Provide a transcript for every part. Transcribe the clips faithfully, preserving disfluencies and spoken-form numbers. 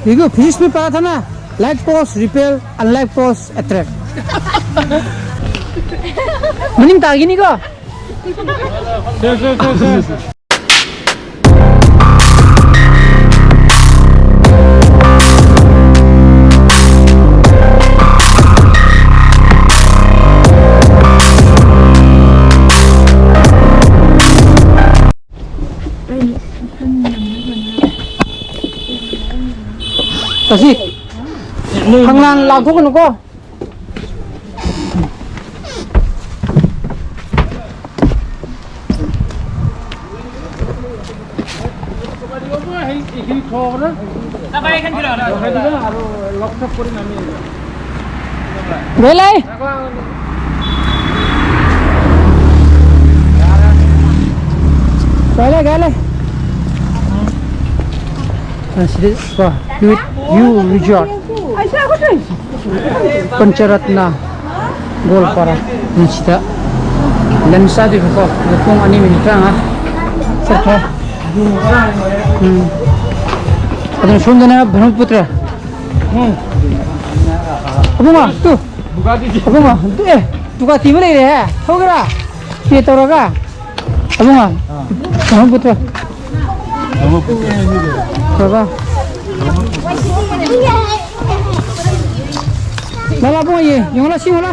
देखो, फिजिक्स में पढ़ा था ना, like force repel, unlike force attract. ꯃꯅꯤꯡ ꯇꯥꯈꯤꯅꯤꯀꯣ? ꯑꯁꯤ ꯈꯪꯂꯥꯟ ꯂꯥꯎꯊꯣꯛꯀꯅꯨꯀꯣ꯫ ꯂꯣꯏ ꯂꯩ꯫ ꯂꯣꯏ ꯂꯩ, ꯂꯣꯏ ꯂꯩ꯫ ꯑꯁꯤꯗ ꯀꯣ, ꯚ꯭ꯌꯨ, ꯚ꯭ꯌꯨ ꯔꯤꯖꯣꯔꯠ꯫ ꯄꯟꯆꯔꯠꯅ ꯒꯣꯜꯄꯥꯔꯥ꯫ ꯃꯁꯤꯗ ꯂꯟꯁ ꯆꯥꯗꯣꯏꯕꯀꯣ꯫ ꯑꯗꯣ ꯄꯨꯡ ꯑꯅꯤ ꯃꯤꯅꯤꯠ ꯇꯔꯥꯃꯉꯥ ꯆꯠꯈ꯭ꯔꯦ꯫ ꯎꯝ꯫ ꯑꯗꯨꯅ ꯁꯣꯝꯗꯅ ꯕ꯭ꯔꯍ꯭ꯃꯄꯨꯇ꯭ꯔ꯫ ꯎꯝ꯫ ꯑꯕꯨꯡꯉꯣ, ꯇꯨ꯫ ꯑꯕꯨꯡꯉꯣ, ꯇꯨ, ꯑꯦ, ꯗꯨꯀꯥꯇꯤ ꯑꯃ ꯂꯩꯔꯦꯍꯦ꯫ ꯊꯧꯒꯦꯔꯥ? ꯄꯦ ꯇꯧꯔꯒ꯫ ꯑꯕꯨꯡꯉꯣ, ꯕ꯭ꯔꯍ꯭ꯃꯄꯨꯇ꯭ꯔ꯫ ꯕꯕꯥ꯫ ꯂꯥ, ꯂꯥ, ꯏꯕꯨꯡꯉꯣ, ꯌꯦ-, ꯌꯦꯡꯉꯨ ꯂꯥ, ꯁꯤ ꯌꯦꯡꯉꯨ ꯂꯥ꯫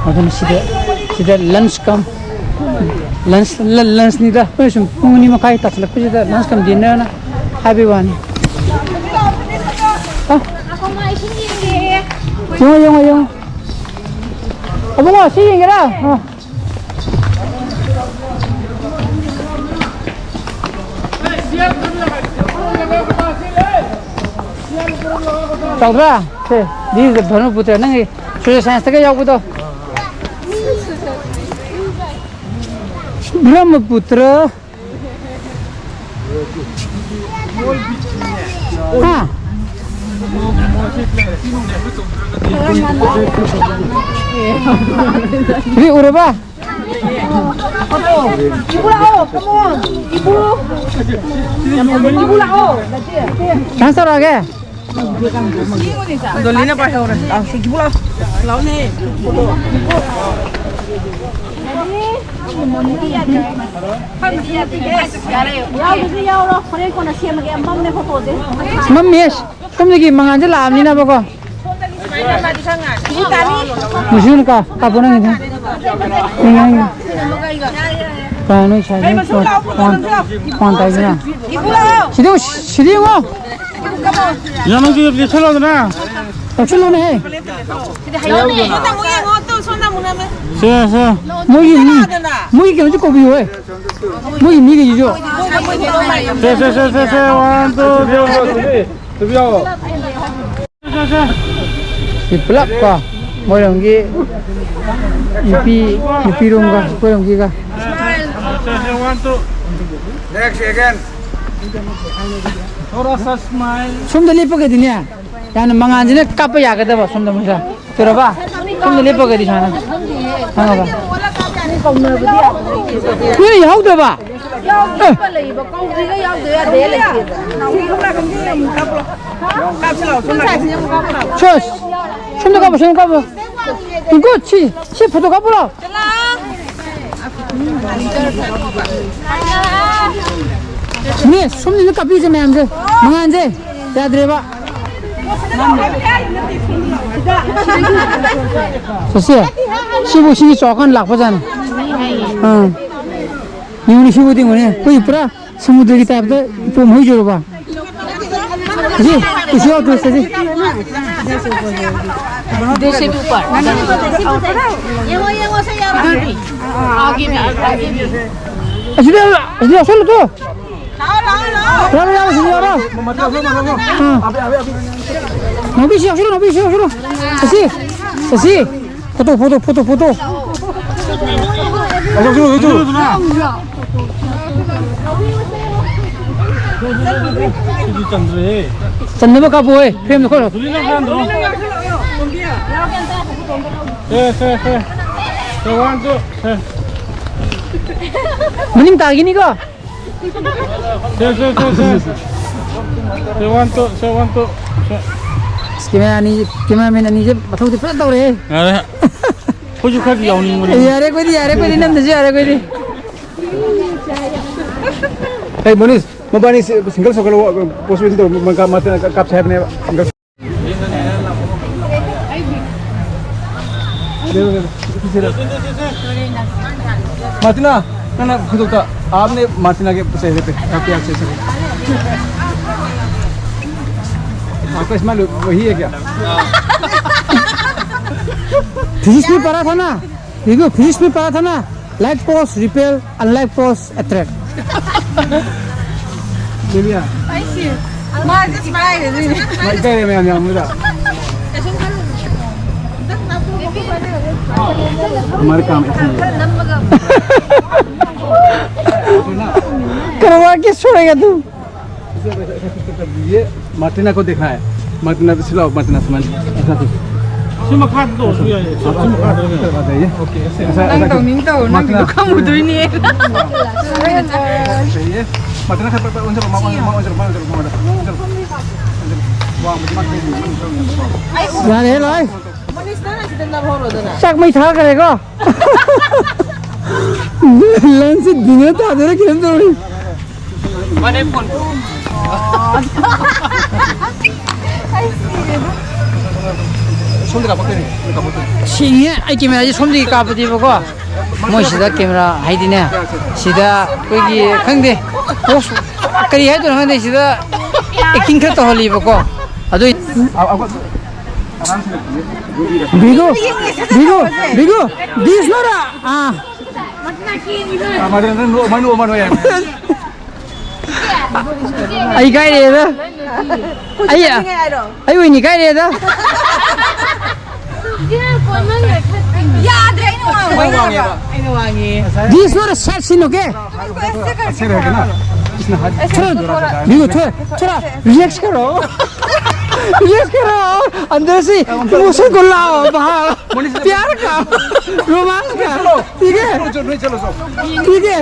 ꯑꯗꯨꯅ ꯁꯤꯗ, ꯁꯤꯗ ꯂꯟꯁ ꯀꯝ, ꯂꯟꯁ, ꯂ-, ꯂꯟꯁꯅꯤꯗ꯫ ꯑꯩꯈꯣꯏꯅ ꯁꯨꯝ ꯄꯨꯡ ꯑꯅꯤ ꯃꯈꯥꯏ ꯇꯥꯁꯤꯜꯂꯛꯄꯁꯤꯗ ꯂꯟꯁ ꯀꯝ ꯗꯤꯟꯅꯔꯅ ꯍꯥꯏꯕꯒꯤ ꯋꯥꯅꯤ꯫ ꯑ? ꯌꯦꯡꯉꯣ, ꯌꯦꯡꯉꯣ, ꯌꯦꯡꯉꯣ꯫ ꯑꯕꯨꯡꯉꯣ, ꯁꯤ ꯌꯦꯡꯒꯦꯔꯥ? ꯑ꯫ ꯆꯥꯎꯗ꯭ꯔꯥ? ꯁꯦ, this is the ꯕ꯭ꯔꯍ꯭ꯃꯄꯨꯇ꯭ꯔ꯫ ꯅꯪꯒꯤ ꯁꯣꯁꯦꯜ ꯁꯥꯏꯟꯁꯇꯒ ꯌꯥꯎꯕꯗꯣ꯫ ꯕ꯭ꯔꯍ꯭ꯃꯄꯨꯇ꯭ꯔ꯫ ꯍꯥ? ꯁꯤ ꯎꯔꯕ? ꯏꯕꯨ ꯂꯥꯛꯑꯣ, come on. ꯏꯕꯨ. ꯏꯕꯨ ꯂꯥꯛꯑꯣ. ꯗꯥꯟꯁ ꯇꯧꯔꯛꯑꯒꯦ꯫ ꯗꯣꯂꯤꯅ ꯄꯥꯏꯍꯧꯔꯦ꯫ ꯂꯥꯛꯑꯣ, ꯁꯤ ꯏꯕꯨ ꯂꯥꯛꯑꯣ꯫ ꯂꯥꯛꯑꯣꯅꯦ꯫ ꯌꯥꯎꯕꯁꯨ ꯌꯥꯎꯔꯣ꯫ ꯍꯣꯔꯦꯟ ꯀꯣꯟꯅ ꯁꯦꯝꯃꯒꯦ꯫ ꯃꯝꯃꯦ ꯐꯣꯇꯣꯁꯦ꯫ ꯃꯝꯃꯦ꯫ ꯁꯣꯝꯗꯒꯤ ꯃꯉꯥꯟꯁꯦ ꯂꯥꯛꯑꯕꯅꯤꯅꯕꯀꯣ꯫ ꯃꯨꯁꯤꯅ ꯀꯥ-, ꯀꯥꯞꯄꯣ ꯅꯪꯒꯤꯗꯣ꯫ ꯀꯩꯅꯣ ꯅꯣꯏ ꯁꯥꯏꯁꯦ ꯐꯣꯟ, ꯐꯣꯟ, ꯐꯣꯟ ꯇꯧꯔꯤꯁꯤꯅ? ꯁꯤꯗꯤ ꯌꯦꯡꯉꯨ, ꯁꯤꯗꯤ ꯌꯦꯡꯉꯣ꯫ ꯌꯥ, ꯅꯪꯁꯨ ꯂꯦꯞꯁꯜꯂꯣꯗꯅ꯫ ꯂꯦꯞꯁꯜꯂꯣꯅꯦꯍꯦ꯫ ꯁꯣꯝꯗ ꯑꯃꯨꯛ ꯌꯦꯡꯉꯣ, ꯇꯨ, ꯁꯣꯝꯗ ꯑꯃꯨꯛ ꯅꯝꯃꯦ꯫ ꯁꯦ, ꯁꯦ꯫ ꯃꯣꯏꯒꯤ ꯃꯤ, ꯃꯣꯏꯒꯤ ꯀꯩꯅꯣꯁꯨ ꯀꯧꯕꯤꯌꯨ, ꯍꯣꯏ꯫ ꯃꯣꯏꯒꯤ ꯃꯤꯈꯩꯁꯤꯁꯨ꯫ ꯁꯦ, ꯁꯦ, ꯁꯦ, ꯁꯦ, ꯁꯦ, one, two, three꯫ ꯁꯤ ꯄꯨꯂꯞ ꯀꯣ, ꯃꯣꯏꯔꯣꯝꯒꯤ ꯅꯨꯄꯤ, ꯅꯨꯄꯤꯔꯣꯝꯒ ꯑꯩꯈꯣꯏꯔꯣꯝꯒꯤꯒ꯫ Next again. ꯁꯣꯝꯗ ꯂꯦꯞꯄꯒꯗꯤꯅꯦ, ꯌꯥꯝꯅ ꯃꯉꯥꯟꯁꯤꯅ ꯀꯥꯞꯄ ꯌꯥꯒꯗꯕ꯫ ꯁꯣꯝꯗ ꯃꯣꯏꯗ ꯇꯧꯔꯕ? ꯁꯣꯝꯗ ꯂꯦꯞꯄꯒꯗꯤ ꯁꯨꯃꯥꯏꯅ ꯈꯪꯉꯕ? ꯅꯣꯏ ꯌꯥꯎꯗ꯭ꯔꯕ? ꯌꯥꯎꯗ꯭ꯔꯤꯕ ꯂꯩꯕ, ꯀꯧꯗ꯭ꯔꯤꯒꯩ ꯌꯥꯎꯗ ꯌꯥꯗꯦ ꯂꯩꯇꯦꯕ꯫ ꯁꯣꯁ, ꯁꯣꯝꯗ ꯀꯥꯞꯄꯣ, ꯁꯣꯝꯗ ꯀꯥꯞꯄꯣ꯫ ꯏꯪꯀꯣ, ꯁꯤ, ꯁꯤ ꯐꯣꯇꯣ ꯀꯥꯞꯄꯨꯔꯣ? ꯃꯤ, ꯁꯣꯝꯗ ꯀꯥꯞꯄꯤꯁꯦ ꯃꯌꯥꯝꯁꯦ, ꯃꯉꯥꯟꯁꯦ ꯌꯥꯗ꯭ꯔꯦꯕ꯫ ꯁꯣꯁꯤ, ꯁꯤꯕꯨ ꯁꯤꯒꯤ ꯆꯥꯎꯔꯀꯥꯟꯗ ꯂꯥꯛꯄꯖꯥꯠꯅꯤ꯫ ꯑꯥ꯫ ꯌꯦꯡꯉꯨꯅꯦ, ꯁꯤꯕꯨꯗꯤ ꯌꯦꯡꯉꯨꯅꯦ, ꯑꯩꯈꯣꯏ ꯄꯨꯔꯥ ꯁꯃꯨꯗ꯭ꯔꯒꯤ ꯇꯥꯏꯞꯇ ꯄꯣꯝ ꯍꯧꯖꯔꯕ꯫ ꯁꯤ, ꯁꯤ ꯌꯥꯎꯗ꯭ꯔꯣ, ꯁꯤ? ꯌꯦꯡꯉꯣ, ꯌꯦꯡꯉꯣ, ꯁꯤ ꯌꯥꯎꯔꯣ꯫ ꯑꯁꯤꯗ, ꯑꯁꯤꯗ ꯌꯥꯎꯁꯜꯂꯨ ꯇꯨ꯫ ꯂꯥꯛꯑꯣ, ꯂꯥꯛꯑꯣ, ꯂꯥꯛꯑꯣ꯫ ꯌꯥꯎꯔꯣ, ꯌꯥꯎꯔꯣ, ꯁꯤꯗ ꯌꯥꯎꯔꯣ꯫ ꯑꯥ꯫ ꯅꯥꯎꯕꯤ, ꯁꯤ ꯌꯥꯎꯁꯜꯂꯨ, ꯅꯥꯎꯕꯤ, ꯁꯤ ꯌꯥꯎꯁꯜꯂꯨ꯫ ꯁꯤ, ꯁꯤ꯫ Photo, photo, photo, photo. ꯆꯟꯅꯕ ꯀꯥꯞꯄꯣꯍꯦ, ꯐ꯭ꯔꯦꯝꯗꯣ ꯈꯔ꯫ ꯁꯦ, ꯁꯦ, ꯁꯦ꯫ ꯁꯦ, ꯋꯥꯟ, ꯇꯨ, ꯁꯦ꯫ ꯃꯅꯤꯡ ꯇꯥꯈꯤꯅꯤꯀꯣ꯫ ꯁꯦ, ꯁꯦ, ꯁꯦ, ꯁꯦ꯫ ꯁꯦ, ꯋꯥꯟ, ꯇꯨ, ꯁꯦ, ꯋꯥꯟ, ꯇꯨ, ꯁꯦ꯫ ꯑꯁ, ꯀꯦꯃꯦꯔꯥ ꯑꯅꯤ, ꯀꯦꯃꯦꯔꯥꯃꯦꯟ ꯑꯅꯤꯁꯦ ꯃꯊꯧꯗꯤ ꯐꯖꯅ ꯇꯧꯔꯦꯍꯦ꯫ ꯌꯥꯔꯦ꯫ ꯑꯩꯈꯣꯏꯁꯨ ꯈꯔꯗꯤ ꯌꯥꯎꯅꯤꯡꯕꯅꯤ꯫ ꯌꯥꯔꯦ ꯑꯩꯈꯣꯏꯗꯤ, ꯌꯥꯔꯦ ꯑꯩꯈꯣꯏꯗꯤ, ꯅꯝꯗꯁꯨ ꯌꯥꯔꯦ ꯑꯩꯈꯣꯏꯗꯤ꯫ ꯍꯦ, ꯃꯣꯅꯤꯁ, ꯃꯕꯥꯅꯤ ꯁꯤ-, ꯁꯤꯡꯒꯜ ꯁꯣꯀꯜ ꯋꯥ-, ꯄꯣꯁ ꯑꯣꯏꯅ ꯇꯧ, ꯃ-, ꯃ-, ꯀꯥꯞꯁꯦ ꯍꯥꯏꯕꯅꯦꯕ, ꯁꯤꯡꯒꯜ꯫ मार्टिना, ना, ना, खुद होता। आपने मार्टिना के चेहरे पे, आपकी आंखें से। आपका स्माइल वही है क्या? फिजिक्स में पढ़ा था ना, देखो, फिजिक्स में पढ़ा था ना, like force repel, unlike force attract. चलिए। ꯃꯥꯁꯦ ꯁꯨꯃꯥꯏꯅ ꯍꯥꯏꯒꯗꯣꯏꯅꯦ꯫ ꯃꯥ ꯏꯀꯥꯏꯔꯦ ꯃꯌꯥꯝ ꯌꯥꯝꯕꯗ꯫ हमारे काम ऐसे ही है। करवा के छोड़ेगा तू। ये मार्टिना को देखना है। मार्टिना पे सिलाओ, मार्टिना सामान। ऐसा कुछ। ꯁꯤ ꯃꯈꯥꯗ ꯇꯧꯔꯁꯨ ꯌꯥꯏꯌꯦ꯫ ꯁꯤ ꯃꯈꯥꯗ ꯑꯣꯏꯅ꯫ करवा दीजिए। ओके, ऐसे, ऐसा, ꯅꯪ ऐसा ꯇꯧꯅꯤꯡ ꯇꯧ, ꯅꯪꯒꯤꯗꯣ ꯈꯪꯉꯨꯗꯣꯏꯅꯦ꯫ ꯁꯤꯌꯦ꯫ ꯃꯗꯨꯅ ꯈꯔ ꯄꯠ ꯄꯠ ꯑꯣꯟꯁꯤꯜꯂꯣ, ꯃꯥ ꯑꯣꯟꯁꯤꯜꯂꯣ, ꯃꯥ ꯑꯣꯟꯁꯤꯜꯂꯣ, ꯃꯥ ꯑꯣꯟꯁꯤꯜꯂꯣ, ꯃꯥ ꯑꯣꯟꯁꯤꯜꯂꯣ, ꯃꯥ ꯑꯣꯟꯁꯤꯜꯂꯣ꯫ ꯋꯥꯡꯕꯗꯤ ꯃꯥ ꯀꯩꯅꯣ? ꯌꯥꯔꯦ, ꯂꯣꯏ꯫ ꯆꯥꯛ ꯃꯩ ꯊꯥꯈ꯭ꯔꯦꯀꯣ꯫ ꯂꯟꯁꯁꯦ ꯗꯤꯅꯔ ꯇꯥꯗꯣꯏꯔꯥ ꯀꯩꯅꯣꯝ ꯇꯧꯔꯤ꯫ ꯃꯥꯅꯦ, ꯐꯣꯟ꯫ ꯁꯣꯝꯗ ꯀꯥꯞꯄꯛꯇꯣꯏꯅꯦ, ꯁꯣꯝꯗ ꯀꯥꯞꯄꯛꯇꯣꯏꯅꯦ꯫ ꯁꯤꯅꯦ ꯑꯩ ꯀꯦꯃꯦꯔꯥꯁꯦ ꯁꯣꯝꯗꯒꯤ ꯀꯥꯞꯄꯗꯤꯕꯀꯣ, ꯃꯣꯏ ꯁꯤꯗ ꯀꯦꯃꯦꯔꯥ ꯍꯥꯏꯗꯤꯅꯦ, ꯁꯤꯗ ꯑꯩꯈꯣꯏꯒꯤ ꯈꯪꯗꯦ, ꯄꯣꯁ ꯀꯔꯤ ꯍꯥꯏꯗꯣꯏꯅꯣ ꯈꯪꯗꯦ, ꯁꯤꯗ ꯑꯦꯛꯇꯤꯡ ꯈꯔ ꯇꯧꯍꯜꯂꯤꯕꯀꯣ꯫ ꯑꯗꯨ ꯕꯤꯒꯨ, ꯕꯤꯒꯨ, ꯕꯤꯒꯨ, this not a, ꯑꯥ꯫ ꯑꯩ ꯀꯥꯏꯔꯦꯗ꯫ ꯑꯩ, ꯑꯩ ꯑꯣꯏꯅ ꯀꯥꯏꯔꯦꯗ꯫ ꯌꯥꯗ꯭ꯔꯦ, ꯑꯩꯅ ꯋꯥꯡꯉꯦ꯫ ꯅꯪ ꯋꯥꯡꯉꯦꯕ꯫ ꯑꯩꯅ ꯋꯥꯡꯉꯦ꯫ This not a sexy, okay? ꯊꯣꯔꯥ, ꯕꯤꯒꯨ, ꯊꯣꯔꯥ, ꯊꯣꯔꯥ react ꯀꯔꯣ꯫ यस करो, अंदर से इमोशन को लाओ बाहर, प्यार का, रोमांस का, ठीक है? ठीक है।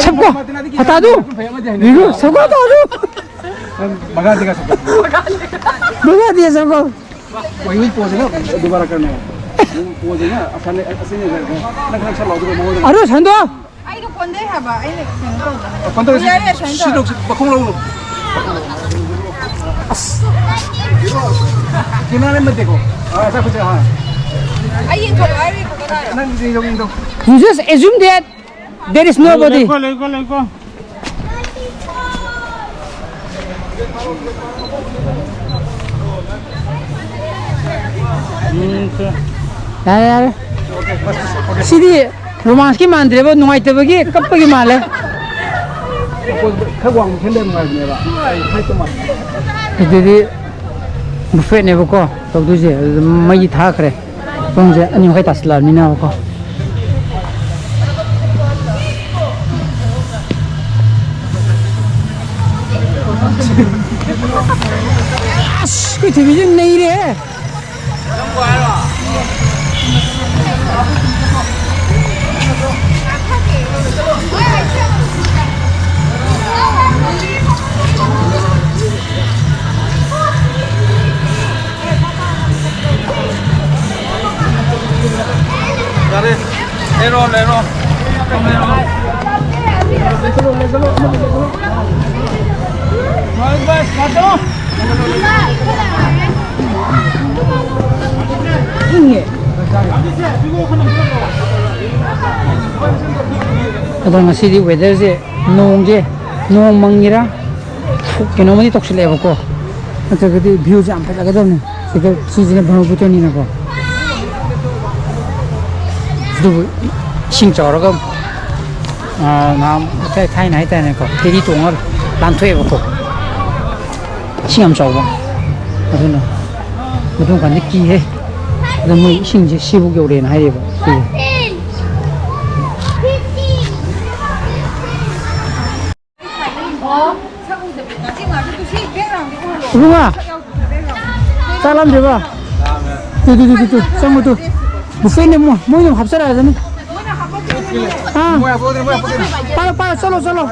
सबको हटा दो, देखो, सबको हटा दो। भगा देगा सबको। भगा दिया सबको। वही वही पोज है ना, दोबारा करना है। वो पोज है ना, ऐसा नहीं, ऐसे नहीं करना। नखरा अच्छा लाओ, दोबारा माहौल। ꯑꯔꯣꯏ ꯁꯟꯗꯣ꯫ ꯑꯩꯗꯣ ꯀꯣꯟꯗꯩ ꯍꯥꯏꯕ, ꯑꯩꯅ ꯀꯩꯅꯣ ꯇꯧꯕ꯫ ꯀꯣꯟꯗꯩ ꯌꯥꯔꯦ, ꯁꯨꯃꯥꯏꯅ ꯁꯤ ꯇꯧꯔꯣ꯫ ꯂꯧꯁꯤ, ꯃꯈꯣꯡ ꯂꯧ꯫ ꯑꯁ꯫ ꯀꯦꯃꯦꯔꯥ ꯂꯩꯃꯗꯦꯀꯣ꯫ ꯑꯥ, ꯑꯁꯥ ꯐꯖꯩ, ꯑꯥ꯫ ꯑꯩ ꯌꯦꯡꯊꯣꯛꯑꯣ ꯍꯥꯏꯔꯤꯕ ꯀꯗꯥꯏꯗ? ꯅꯪ ꯌꯦꯡꯊꯣꯛ, ꯌꯦꯡꯊꯣꯛ꯫ You just assume that there is nobody. ꯂꯩꯀꯣ, ꯂꯩꯀꯣ, ꯂꯩꯀꯣ꯫ ꯎꯝ, ꯁꯦ꯫ ꯌꯥꯔꯦ, ꯌꯥꯔꯦ꯫ ꯁꯤꯗꯤ ꯔꯣꯃꯥꯟꯁꯀꯤ ꯃꯥꯟꯗ꯭ꯔꯦꯕ, ꯅꯨꯡꯉꯥꯏꯇꯕꯒꯤ ꯀꯞꯄꯒꯤ ꯃꯥꯜꯂꯦ꯫ ꯈꯔ ꯋꯥꯡꯕ ꯈꯔ ꯂꯩꯔꯝ ꯅꯨꯡꯉꯥꯏꯕꯅꯦꯕ꯫ ꯑꯩ ꯍꯥꯏꯠꯇꯣ ꯃꯥꯟꯗꯦ꯫ ꯑꯗꯨꯗꯤ ꯕꯨꯐꯦꯠꯅꯦꯕꯀꯣ ꯇꯧꯗꯣꯏꯁꯦ, ꯑꯗꯨꯗ ꯃꯩ ꯊꯥꯈ꯭ꯔꯦ꯫ ꯄꯨꯡꯁꯦ ꯑꯅꯤ ꯃꯈꯥꯏ ꯇꯥꯁꯤꯜꯂꯛꯑꯕꯅꯤꯅꯕꯀꯣ꯫ ꯑꯁ, ꯑꯩꯈꯣꯏ ꯊꯣꯏꯕꯤꯁꯦ ꯅꯩꯔꯦꯍꯦ꯫ ꯌꯥꯔꯦ꯫ ꯂꯩꯔꯣ, ꯂꯩꯔꯣ꯫ ꯏꯪꯉꯦ꯫ ꯑꯗꯣ ꯉꯁꯤꯗꯤ ꯋꯦꯗꯔꯁꯦ, ꯅꯣꯡꯁꯦ, ꯅꯣꯡ ꯃꯪꯉꯤꯔꯥ, ꯀꯩꯅꯣꯝꯃꯗꯤ ꯇꯧꯁꯤꯜꯂꯛꯑꯦꯕꯀꯣ, ꯅꯠꯇ꯭ꯔꯒꯗꯤ ꯚ꯭ꯌꯨꯁꯦ ꯌꯥꯝ ꯐꯖꯒꯗꯕꯅꯤ꯫ ꯁꯤꯗ, ꯁꯤꯁꯤꯅ ꯕ꯭ꯔꯍ꯭ꯃꯄꯨꯇ꯭ꯔꯅꯤꯅꯀꯣ꯫ ꯑꯗꯨꯕꯨ ꯏꯁꯤꯡ ꯆꯥꯎꯔꯒ, ꯑꯥ, ꯅꯍꯥꯟ ꯊꯥꯏ-, ꯊꯥꯏꯅ ꯍꯥꯏꯇꯥꯔꯦꯅꯦꯀꯣ, ꯐꯦꯔꯤ ꯇꯣꯡꯉꯒ ꯂꯥꯟꯊꯣꯛꯑꯦꯕꯀꯣ꯫ ꯏꯁꯤꯡ ꯌꯥꯝ ꯆꯥꯎꯕ꯫ ꯑꯗꯨꯅ ꯃꯗꯨꯝ ꯀꯥꯟꯗ ꯀꯤꯍꯦ꯫ ꯑꯗ ꯃꯣꯏ ꯏꯁꯤꯡꯁꯦ ꯁꯤꯐꯥꯎ ꯌꯧꯔꯦꯅ ꯍꯥꯏꯔꯤꯕ꯫ ꯁꯤꯁꯦ꯫ ꯑꯣ, ꯁꯛ ꯎꯗꯕꯤ꯫ ꯏꯕꯨꯡꯉꯣ, ꯆꯥꯛ ꯂꯥꯝꯗ꯭ꯔꯤꯕꯣ? ꯇꯨ, ꯇꯨ, ꯇꯨ, ꯇꯨ, ꯇꯨ꯫ ꯆꯪꯉꯣ, ꯇꯨ꯫ ꯕꯨꯐꯦꯠꯅꯦ, ꯃꯣꯏ, ꯃꯣꯏꯅ ꯍꯥꯞꯆꯔꯛꯑꯖꯅꯤ꯫ ꯑꯥ꯫ ꯄꯥꯏꯔꯣ, ꯄꯥꯏꯔꯣ, ꯆꯠꯂꯣ, ꯆꯠꯂꯣ꯫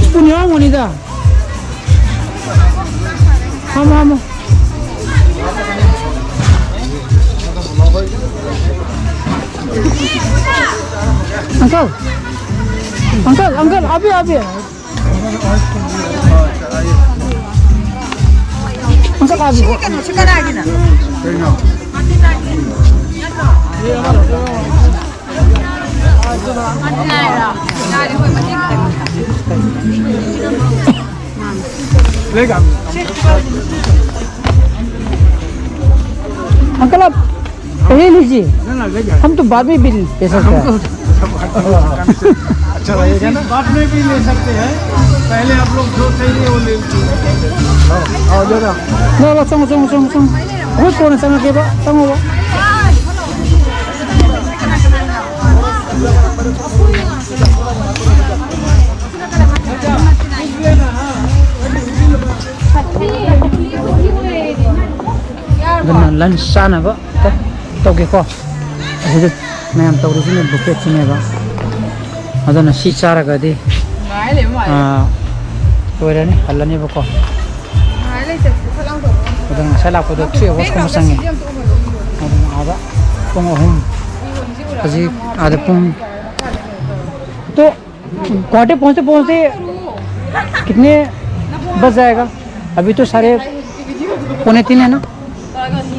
ꯁ꯭ꯄꯨꯟ ꯌꯥꯎꯔꯝꯒꯅꯤꯗ꯫ ꯍꯥꯝꯃꯣ, ꯍꯥꯝꯃꯣ꯫ Uncle, uncle, uncle, अभी, अभी। Uncle, अभी। ꯁꯤ ꯀꯩꯅꯣꯁꯤ ꯀꯅꯥꯒꯤꯅꯣ? अंकल, आप पहले लीजिए, हम तो बाद में बिल पे सकते हैं। अच्छा लगेगा ना? बाद में भी ले सकते हैं, पहले आप लोग जो चाहिए वो ले लीजिए। लो, लो, चलो, चलो, चलो, चलो। ꯍꯣꯏ, ꯀꯣꯟꯅ ꯆꯪꯉꯛꯀꯦꯕ, ꯆꯪꯉꯣꯕ꯫ ꯑꯗꯨꯅ ꯂꯟꯁ ꯆꯥꯅꯕ ꯇꯧꯒꯦꯀꯣ꯫ ꯑꯁꯤꯗ ꯃꯌꯥꯝ ꯇꯧꯔꯤꯁꯤꯅ ꯕꯨꯐꯦꯠꯁꯤꯅꯦꯕ꯫ ꯑꯗꯨꯅ ꯁꯤ ꯆꯥꯔꯒꯗꯤ, ꯉꯥꯏ ꯂꯩꯕ ꯃꯥꯜꯂꯦ꯫ ꯑꯥ, ꯂꯣꯏꯔꯅꯤ, ꯍꯜꯂꯅꯦꯕꯀꯣ꯫ ꯉꯥꯏ ꯂꯩꯇꯕꯤꯗ ꯐꯠ ꯂꯥꯎ ꯇꯧꯔꯣ꯫ ꯑꯗꯨꯅ ꯉꯁꯥꯏ ꯂꯥꯛꯄꯗꯣ three hours ꯀꯨꯝꯕ ꯆꯪꯉꯦ꯫ ꯁꯤ ꯑꯝꯇ ꯎꯍꯜꯂꯣ, ꯎꯍꯜꯂꯣ꯫ ꯑꯗꯨꯅ ꯑꯥꯗ ꯄꯨꯡ ꯑꯍꯨꯝ, ꯍꯧꯖꯤꯛ ꯑꯥꯗ ꯄꯨꯡ, ꯇꯣ, गुवाहाटी पहुंचते पहुंचते कितने बज जाएगा? अभी तो साढ़े पौने तीन है ना?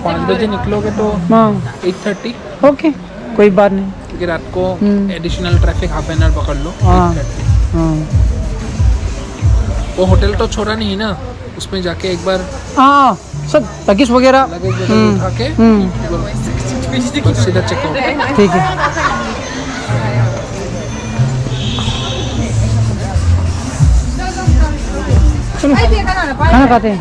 पाँच बजे निकलोगे तो हाँ। Eight thirty. ओके, कोई बात नहीं। क्योंकि रात को हम्म। Additional traffic half an hour पकड़ लो, हाँ। Eight thirty. हाँ। वो होटल तो छोरा नहीं ना, उसमें जाके एक बार हाँ, सब लगेज वगैरह। लगेज वगैरह हम्म, उठा के हम्म। बस सीधा चेकआउट। ठीक है। चलो। ꯀꯥꯇꯦ꯫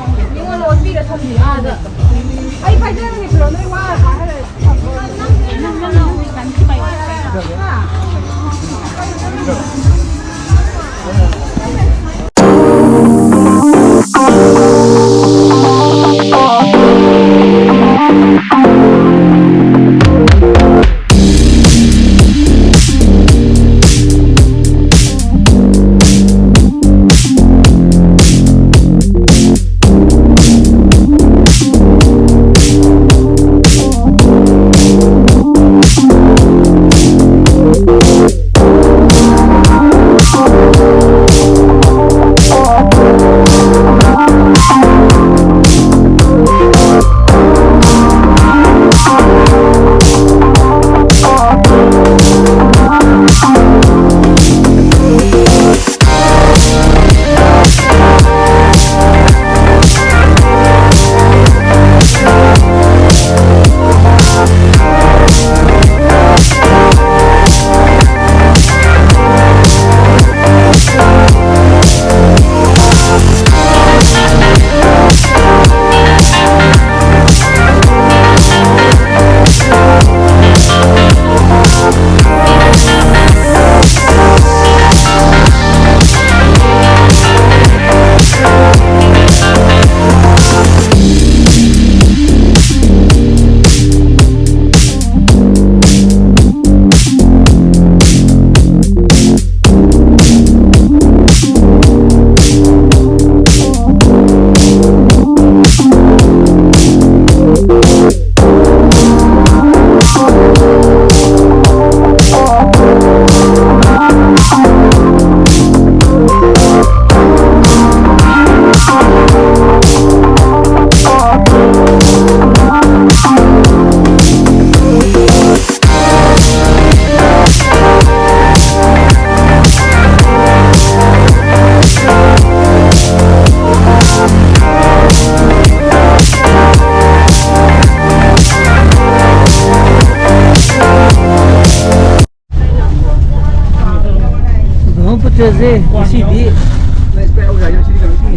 ꯕ꯭ꯔꯍ꯭ꯃꯄꯨꯇ꯭ꯔꯁꯦ ꯉꯁꯤꯗꯤ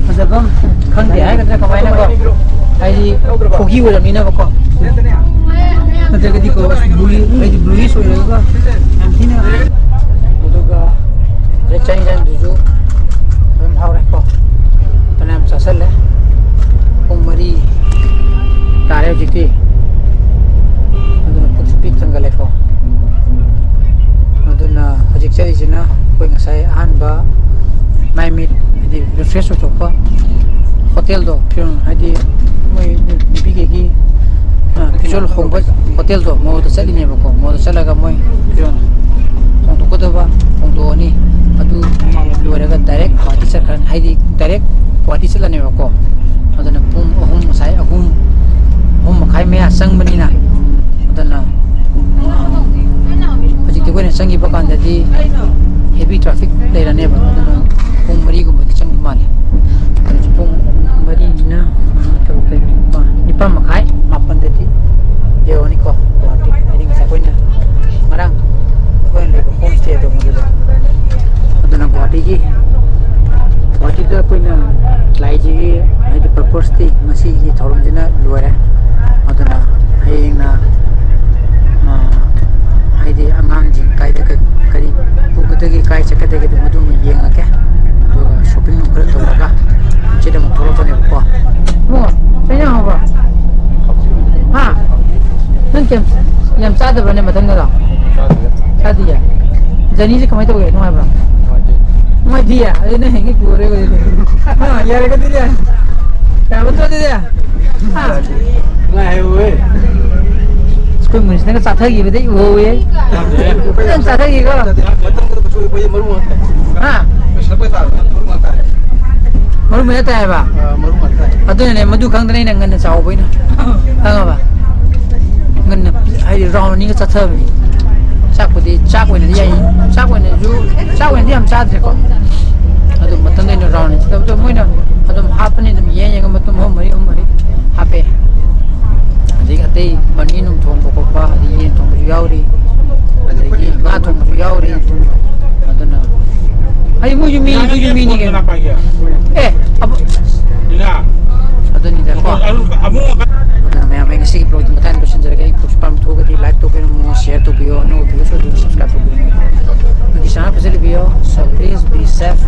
ꯐꯖꯕ ꯑꯃ ꯈꯪꯗꯦ ꯍꯥꯏꯒꯗ꯭ꯔꯥ ꯀꯃꯥꯏꯅꯀꯣ, ꯍꯥꯏꯗꯤ foggy ꯑꯣꯏꯔꯕꯅꯤꯅꯕꯀꯣ, ꯅꯠꯇ꯭ꯔꯒꯗꯤꯀꯣ ꯑꯁ blue, ꯍꯥꯏꯗꯤ bluish ꯑꯣꯏꯔꯒ ꯌꯥꯝ ꯊꯤꯅ, ꯑꯗꯨꯒ ꯆꯥꯛ ꯌꯦꯟꯁꯥꯡꯗꯨꯁꯨ ꯑꯗꯨꯝ ꯍꯥꯎꯔꯦꯀꯣ, ꯐꯅꯌꯥꯝ ꯆꯥꯁꯜꯂꯦ꯫ ꯄꯨꯡ ꯃꯔꯤ ꯇꯥꯔꯦ ꯍꯧꯖꯤꯛꯇꯤ꯫ ꯑꯗꯨꯅ ꯄꯨꯛꯁꯨ ꯄꯤꯛ ꯊꯟꯒꯠꯂꯦꯀꯣ꯫ ꯑꯗꯨꯅ ꯍꯧꯖꯤꯛ ꯆꯠꯂꯤꯁꯤꯅ ꯑꯩꯈꯣꯏ ꯉꯁꯥꯏ ꯑꯍꯥꯟꯕ ꯃꯥꯏ ꯃꯤꯠ ꯍꯥꯏꯗꯤ refresh ꯑꯣꯏꯊꯣꯛꯄ ꯍꯣꯇꯦꯜꯗꯣ, ꯐꯤꯔꯣꯜ ꯍꯥꯏꯗꯤ ꯃꯣꯏ ꯅꯨꯄꯤꯈꯩꯒꯤ, ꯑ, ꯐꯤꯖꯣꯜ ꯍꯣꯡꯕ ꯍꯣꯇꯦꯜꯗꯣ, ꯃꯣꯗ ꯆꯠꯂꯤꯅꯦꯕꯀꯣ꯫ ꯃꯣꯗ ꯆꯠꯂꯒ ꯃꯣꯏ ꯐꯤꯔꯣꯜ ꯍꯣꯡꯗꯣꯛꯀꯗꯕ ꯍꯣꯡꯗꯣꯛꯑꯅꯤ꯫ ꯑꯗꯨ ꯂꯣꯏꯔꯒ direct ꯒꯨꯍꯥꯇꯤ ꯆꯠꯈ꯭ꯔꯅꯤ, ꯍꯥꯏꯗꯤ direct ꯒꯨꯍꯥꯇꯤ ꯆꯠꯂꯅꯦꯕꯀꯣ꯫ ꯑꯗꯨꯅ ꯄꯨꯡ ꯑꯍꯨꯝ, ꯉꯁꯥꯏ ꯑꯍꯨꯝ, ꯑꯍꯨꯝ ꯃꯈꯥꯏ ꯃꯌꯥ ꯆꯪꯕꯅꯤꯅ, ꯑꯗꯨꯅ ꯍꯧꯖꯤꯛꯇꯤ ꯑꯩꯈꯣꯏꯅ ꯆꯪꯈꯤꯕ ꯀꯥꯟꯗꯗꯤ heavy traffic ꯂꯩꯔꯅꯦꯕ, ꯑꯗꯨꯅ ꯄꯨꯡ ꯃꯔꯤꯒꯨꯝꯕꯗꯤ ꯆꯪꯕ ꯃꯥꯜꯂꯦ꯫ ꯍꯧꯖꯤꯛ ꯄꯨꯡ ꯃꯔꯤꯅꯤꯅ, ꯃꯉꯥ, ꯇꯔꯨꯛ, ꯇꯔꯦꯠ, ꯅꯤꯄꯥꯜ, ꯅꯤꯄꯥꯜ ꯃꯈꯥꯏ, ꯃꯥꯄꯜꯗꯗꯤ ꯌꯧꯔꯅꯤꯀꯣ ꯒꯨꯍꯥꯇꯤ꯫ ꯍꯥꯏꯗꯤ ꯉꯁꯥꯏ ꯑꯩꯈꯣꯏꯅ ꯉꯔꯥꯡ ꯑꯩꯈꯣꯏꯅ ꯂꯩꯕ home stay ꯗꯣ ꯃꯗꯨꯗ꯫ ꯑꯗꯨꯅ ꯒꯨꯍꯥꯇꯤꯒꯤ, ꯒꯨꯍꯥꯇꯤꯗ ꯑꯩꯈꯣꯏꯅ ꯂꯥꯛꯏꯁꯤꯒꯤ ꯍꯥꯏꯗꯤ purpose ꯇꯤ ꯉꯁꯤꯒꯤ ꯊꯧꯔꯝꯁꯤꯅ ꯂꯣꯏꯔꯦ꯫ ꯑꯗꯨꯅ ꯍꯌꯦꯡꯅ, ꯑ, ꯍꯥꯏꯗꯤ ꯑꯉꯥꯡꯁꯤꯡ ꯀꯥꯏꯗ ꯀ-, ꯀꯔꯤ ꯄꯨꯒꯗꯒꯦ, ꯀꯥꯏ ꯆꯠꯀꯗꯒꯦ, ꯑꯗꯨ ꯃꯗꯨꯃ ꯌꯦꯡꯉꯒꯦ꯫ ꯑꯗꯨꯒ shopping ꯅꯨꯡ ꯈꯔ ꯇꯧꯔꯒ ꯁꯤꯗ ꯑꯃꯨꯛ ꯊꯣꯛꯂꯛꯄꯅꯦꯕꯀꯣ꯫ ꯏꯕꯨꯡꯉꯣ, ꯀꯩ ꯏꯟꯖꯥꯡ ꯍꯥꯎꯕ꯭ꯔꯣ? ꯍꯥ? ꯅꯪ ꯀꯩꯝ ꯌꯥꯝ ꯆꯥꯗꯕ꯭ꯔꯅꯦ ꯃꯊꯪꯗꯗꯣ? ꯆꯥꯗꯦ꯫ ꯆꯥꯗꯤꯌꯦ? Journey ꯁꯦ ꯀꯃꯥꯏ ꯇꯧꯒꯦ? ꯅꯨꯡꯉꯥꯏꯕ꯭ꯔꯣ? ꯅꯨꯡꯉꯥꯏꯇꯦ꯫ ꯅꯨꯡꯉꯥꯏꯇꯤꯌꯦ? ꯑꯗꯨꯗꯤ ꯅꯪ ꯍꯌꯦꯡꯗꯩ ꯄꯨꯔꯔꯣꯏ ꯑꯗꯨꯗꯤ꯫ ꯑ, ꯌꯥꯔꯦꯀꯣ ꯑꯗꯨꯗꯤ? ꯌꯥꯕ ꯅꯠꯇ꯭ꯔꯣ ꯑꯗꯨꯗꯤ? ꯍꯥ? ꯉꯥꯏ ꯍꯥꯏꯌꯨꯍꯦ꯫ ꯁ꯭ꯀꯨꯜ ꯃꯤꯁꯅꯒ ꯆꯥꯊꯈꯤꯕꯗꯩ ꯎꯍꯧꯋꯦ꯫ ꯐꯖꯅ ꯆꯥꯊꯈꯤꯀꯣ꯫ ꯃꯊꯪꯗ ꯀꯩꯁꯨ ꯑꯩꯈꯣꯏ ꯃꯔꯨ ꯉꯥꯛꯇ꯫ ꯍꯥ? ꯂꯣꯏꯁꯤꯜꯂꯛꯄ ꯍꯥꯏꯇꯥꯔꯦ, ꯃꯔꯨ ꯉꯥꯛꯇ꯫ ꯃꯔꯨ ꯃꯌꯥ ꯇꯥꯏ ꯍꯥꯏꯕ? ꯑ, ꯃꯔꯨ ꯉꯥꯛꯇ꯫ ꯑꯗꯨꯅꯅꯦ, ꯃꯗꯨ ꯈꯪꯗꯅ ꯑꯩꯅ ꯉꯟꯅ ꯆꯥꯍꯧꯕ ꯑꯩꯅ꯫ ꯈꯪꯉꯕ? ꯉꯟꯅ, ꯍꯥꯏꯗꯤ round ꯑꯅꯤꯒ ꯆꯠꯊꯕꯅꯤ꯫ ꯆꯥꯛꯄꯨꯗꯤ, ꯆꯥꯛ ꯑꯣꯏꯅꯗꯤ ꯌꯥꯏ, ꯆꯥꯛ ꯑꯣꯏꯅꯁꯨ, ꯆꯥꯛ ꯑꯣꯏꯅꯗꯤ ꯌꯥꯝ ꯆꯥꯗ꯭ꯔꯦꯀꯣ꯫ ꯑꯗꯨ ꯃꯊꯪꯗ ꯑꯩꯅ round ꯑꯅꯤ ꯆꯠꯊꯕꯗꯣ ꯃꯣꯏꯅ ꯑꯗꯨꯝ ꯍꯥꯞꯄꯅꯤ, ꯑꯗꯨꯝ ꯌꯦꯡ ꯌꯦꯡꯉ ꯃꯇꯨꯝ ꯑꯍꯨꯝ ꯃꯔꯤ, ꯑꯍꯨꯝ ꯃꯔꯤ ꯍꯥꯞꯄꯦ꯫ ꯑꯗꯒꯤ ꯑꯇꯩ ꯄꯅꯤꯔ ꯅꯨꯡ ꯊꯣꯡꯕ ꯈꯣꯠꯄ, ꯑꯗꯒꯤ ꯌꯦꯟ ꯊꯣꯡꯕꯁꯨ ꯌꯥꯎꯔꯤ, ꯑꯗꯒꯤ ꯉꯥ ꯊꯣꯡꯕꯁꯨ ꯌꯥꯎꯔꯤ꯫ ꯑꯗꯨꯅ ꯑꯩ ꯃꯣꯏꯁꯨ ꯃꯤ, ꯃꯣꯏꯁꯨ ꯃꯤꯅꯤ ꯀꯩꯅꯣ꯫ ꯑꯦ, ꯑꯕ-, ꯏꯅꯥ, ꯀꯣ꯫ ꯑꯗꯨꯅ ꯃꯌꯥꯝ, ꯑꯩ ꯉꯁꯤꯒꯤ vlogꯇꯤ ꯃꯇꯥꯡ ꯂꯣꯏꯁꯤꯟꯖꯔꯒꯦ꯫ ꯑꯩ vlogꯁꯦ ꯑꯄꯥꯝꯕ ꯊꯣꯛꯑꯒꯗꯤ like ꯇꯧꯕꯤꯔꯝꯃꯣ, share ꯇꯧꯕꯤꯌꯣ, ꯑꯅꯧꯕ viewersꯁꯨ ꯑꯗꯨꯝ subscribe ꯇꯧꯕꯤꯔꯝꯃꯣ꯫ ꯑꯩꯈꯣꯏꯒꯤ channel ꯐꯖꯅ ꯂꯩꯕꯤꯌꯣ꯫ So please be safe,